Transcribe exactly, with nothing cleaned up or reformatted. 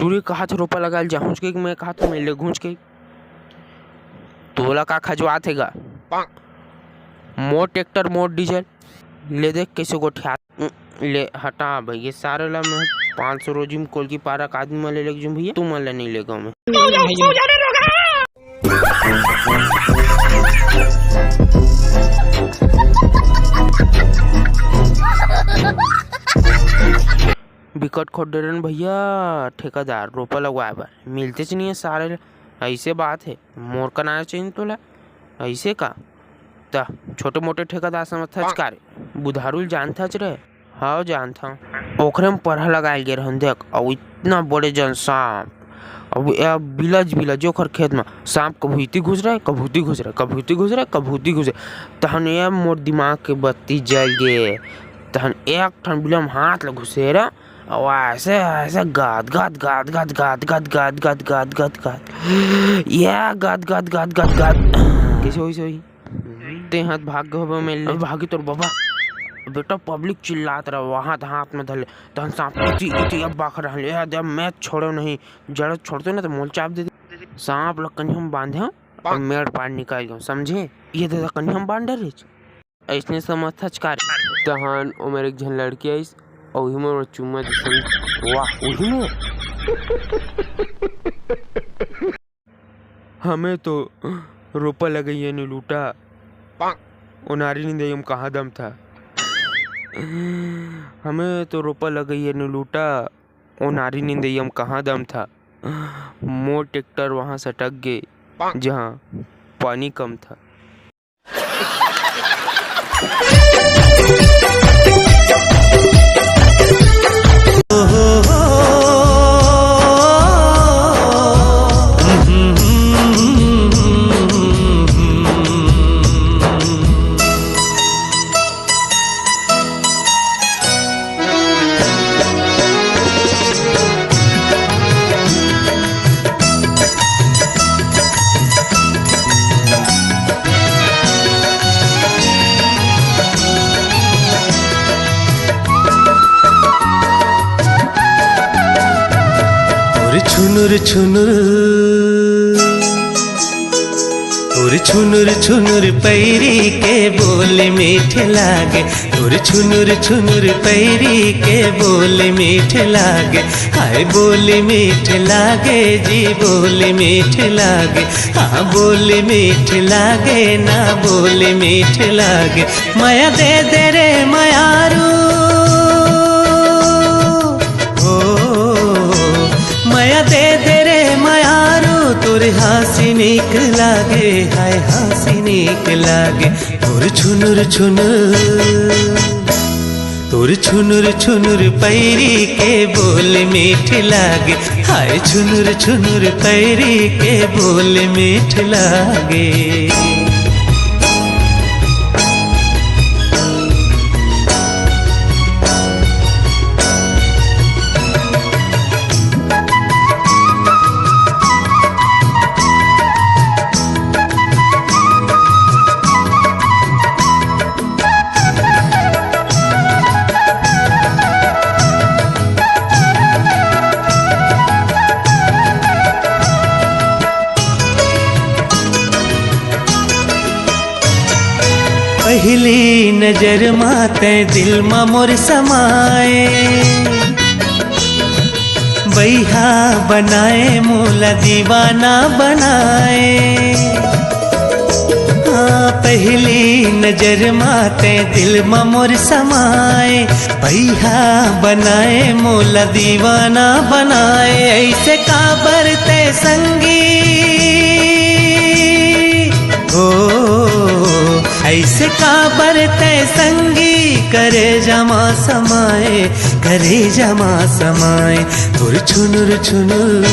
टूरी कहाथे रोपा लगाए ल जाहूंच के, मैं कहाथों मेर ले घूंच के। तोला का खजवात हे गा? मोर ट्रैक्टर, मोर डीजल। ले देख कइसे गोठियात। ले हटा भइया, सारे ला मैं पाँच सौ रोजी में कोलकी पारा के आदमी मन ले लेके जूं भइया, तुमन ला नइ लेगों मैं। बिकट खोट डरेन भइया, ठेकेदार रोपा लगवाए बर मिलतेच नइ हे सारे ला। अइसे बात हे, मोर कन आना चाहिए तोला। अइसे का? त छोटे मोटे ठेकेदार समझथच का रे? बुधारू ल जानथच रे? हव, जानथंव। ओखरे म परहा लगाए ल गे रहन देख, अउ इतना बड़े जन सांप, अउ ए बिलज बिलज ओखर खेत म सांप कभू इती घुस रहे, कभू उती घुस रहे, कभू इती घुस रहे, कभू उती घुस रहे। तहन ए मोर दिमाग के बत्ती जल गे। तहन एक ठन बिलम हाथ ल घुसेरे, अउ अइसे, अइसे गाद, गाद, गाद, गाद, गाद, गाद, गाद, गाद, गाद, गाद, गाद। या गाद, गाद, गाद, गाद, गाद। कइसे होइस होही? तें हा त भाग गे होबे मेर ले। अबे भागी तोर बबा। बेटा, पब्लिक चिल्लात रहे, वहां त हाथ में धर ले। तहन सांप इती, इती अब बाखर रहले। ए दे, मैं छोड़े नहीं। जड़ छोड़ते ना त मोल चाप दे दे। सांप ल कनिहा म बांधे अउ मेड़ पार निकाल गए, समझे? ये दे कनिहा म बांध डरेच। अइसने समझथच का रे? तहन ओमेर एक झन लड़की आइस, अउ उही मोर चुम्मा दे, समझ। वाह, उही मोर। हमें तो रोपा लगइया नी लूटा, ओनारी निंदइया म कहाँ दम था। हमें तो रोपा लगइया नी लूटा, ओनारी निंदइया म कहाँ दम था। मोर ट्रैक्टर वहाँ सटक गे, जहाँ पानी कम था। तोर छुनुर छुनुर, तोर छुनुर छुनुर पैरी के बोली मीठ लागे। तोर छुनुर छुनुर पैरी के बोली मीठ लागे। हाय बोली मीठ लागे जी, बोली मीठ लागे। हाँ बोली मीठ लागे ना, बोली मीठ लागे। मया दे दे रे मयारू, ओ, मया दे दे रे मयारू, तोर हाँसी नीक लागे, हाय हाँसी नीक लागे। तोर छुनुर छुनुर, तोर छुनुर छुनुर पैरी के बोल मीठ लागे। हाय छुनुर छुनुर पैरी के बोल मीठ लागे। पहिली नजर मा तैं दिल मा मोर समाए, बइहा बनाए मोला दीवाना बनाए। हाँ, पहिली नजर मा तैं दिल मा मोर समाए, बइहा बनाए मोला दीवाना बनाए। अइसे काबर तैं संगी, ओ, अइसे काबर तैं संगी, करेजा मा समाए, करेजा मा समाए। तोर छुनुर छुनुर,